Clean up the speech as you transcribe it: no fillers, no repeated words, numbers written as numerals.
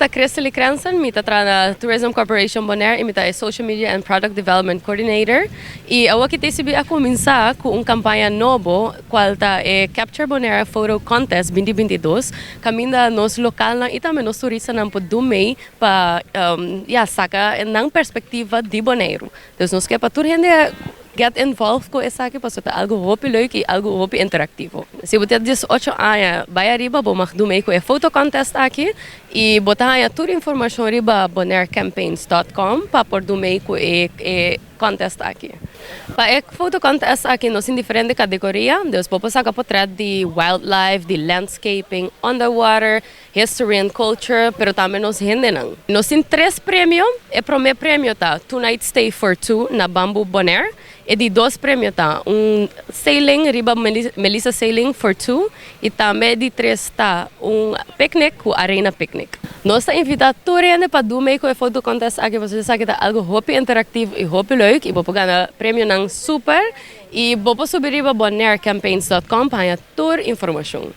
Ta Crystal Cranson, mi ta traha na Tourism Corporation Bonaire i mi ta Social Media and Product Development Coordinator. I awor ku TCB a kuminsá ku un kampaña nobo, kual ta e Capture Bonaire Photo Contest 2022, kaminda nos lokalnan i tambe nos turistanan por duna mee pa ja, saka nan perspektiva di Boneiru. Dus nos ke pa tur hende get involved ku esaki, pasobra ta algu hopi leuk i algu hopi interaktivo. Si bo tin 18 aña, bai ariba, bo mag doen mee ku e photo contest aki i bo ta haña tur informashon riba bonairecampaigns.com pa por doen mee ku e contest aki. Pa e photo contest aki nos tin diferente kategoria, dus bo por saka portret di wildlife, di landscaping, underwater, history and culture, pero tambe nos hendenan. Nos tin tres premio. E promé premio ta two night stay for two na Bamboo Bonaire. E di dos premio ta un sailing riba Melissa Sailing for two i tambe di tres ta un picnic ku Arena Picnic. Nos ta invitá tur hende pa duna mee ku e photo contest aki, pasobra esaki ta algu hopi interaktivo i hopi leuk i bo por gana premionan super i bo por subi riba bonairecampaigns.com pa haña tur informashon.